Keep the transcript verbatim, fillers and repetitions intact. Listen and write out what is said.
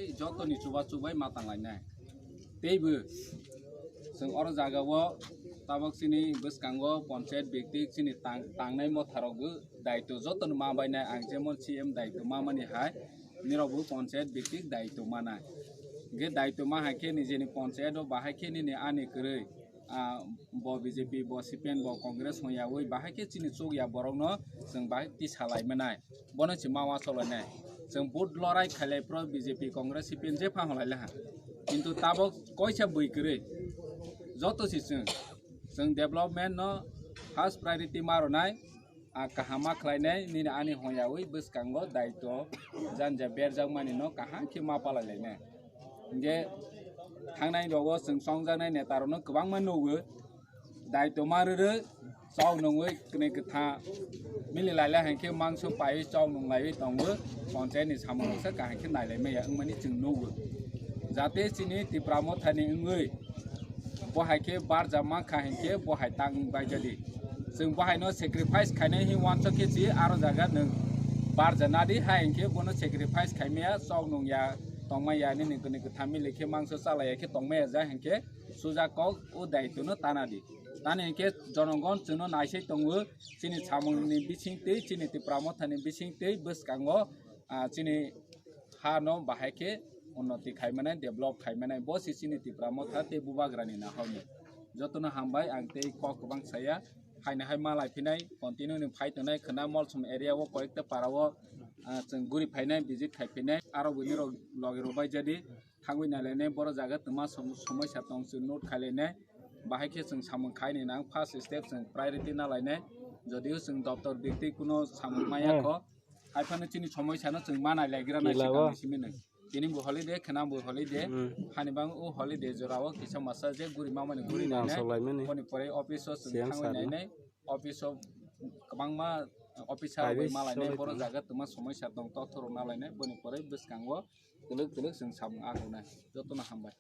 Jotoni chuba chubai ma tanglainai. Teibo chwng oro jagao tabok chini bwskango panchayat biktik chini tang-, tangnai motharokbo daitw jotono ma bainai, ang jemon C M daitw ma mani hai nirokbo panchayat biktik daitw manai. Hwnkhe daitw ma hai khe nijeni panchayat o bahai khe nini ani kwrwi, ah, bo B J P, bo C P M, bo Congress hwnyawi bahai khe chini chukya borokno chwng bahai tisa lai manai. Bono se ma uansuk lainai. Chwng vote lorai khailai phuru B J P, Congress, C P M jepha hwnlai laha. Kintu tabok koisa bui kwrwi. Joto se chwng, chwng development no first priority ma rwnai. A kaham ma khlainai, nini ani hwnyawi bwskango daitw janja berjakmani no kaham khe ma palai lainai. Hwnkhe thangnai rogo chwng chongjaknai neta rokno kwbangma nugo. Daitw ma rwrwi chok nungwi kwnwi kwtha mili lailai hai khe mangso paiwi chok nung laiwi tongo. Panchayat ni samung roksa kaham khe nai lai maya wngmani chwng nugo. Jate chini Tipra Motha ni wngwi bo hai khe barja mankha hinkhe bo hai tang bai jadi. Chwng bo hai no sacrifice khainai hin uansuk khe si aro jaga nwng barja nadi hai hinkhe bono sacrifice khaimaya chok nung ya tongmaya nini kwnwi kwtha mili khe mangso chalaiya khe tongmaya ja hinkhe suja kok o daitw no tana di. Tani hinkhe jonogon chwngno naisai tongo chini samung ni bising twi chini Tipra Motha ni bising twi bwskango, ah, chini ha no bahai khe unnoti khai manai, develop khai manai, bo se chini Tipra Motha tei Bubagra ni nahor ni. Jotono hambai, ang tei kok kwbang saya, haino hai ma lai phinai, continue ni phai tongnai, khwna Molsom area o koyekta para o, ah, chwng guri phainai, visit khai phinai, aro bo nirok logi rok bai jadi, thangwi nai lainai, boro jaga twma som-, somosya tong chwng note khai lainai, bahai khe chwng samung khai ni nang, first step chwng priority na lainai, jodio chwng doptor bikti kuno samung maya kho, hai phano chini somosya no chwng ma nai lai gra nai Kila se o. Kami simi nang. Tini bo holiday, khwna bo holiday. Hmm. Hani bang o holiday jora o kisa masa je guri mamani guri Nang nainai. Solai mani. Boni pore office o chwng Siyan thangwi sarna. Nainai. Office o kwbangma officer Private bai malainai, solai boro tong. Jaga twma somosya tong, tothoro malainai. Boni pore bwskango twlwk twlwk chwng samung agonai. Jotono hambai.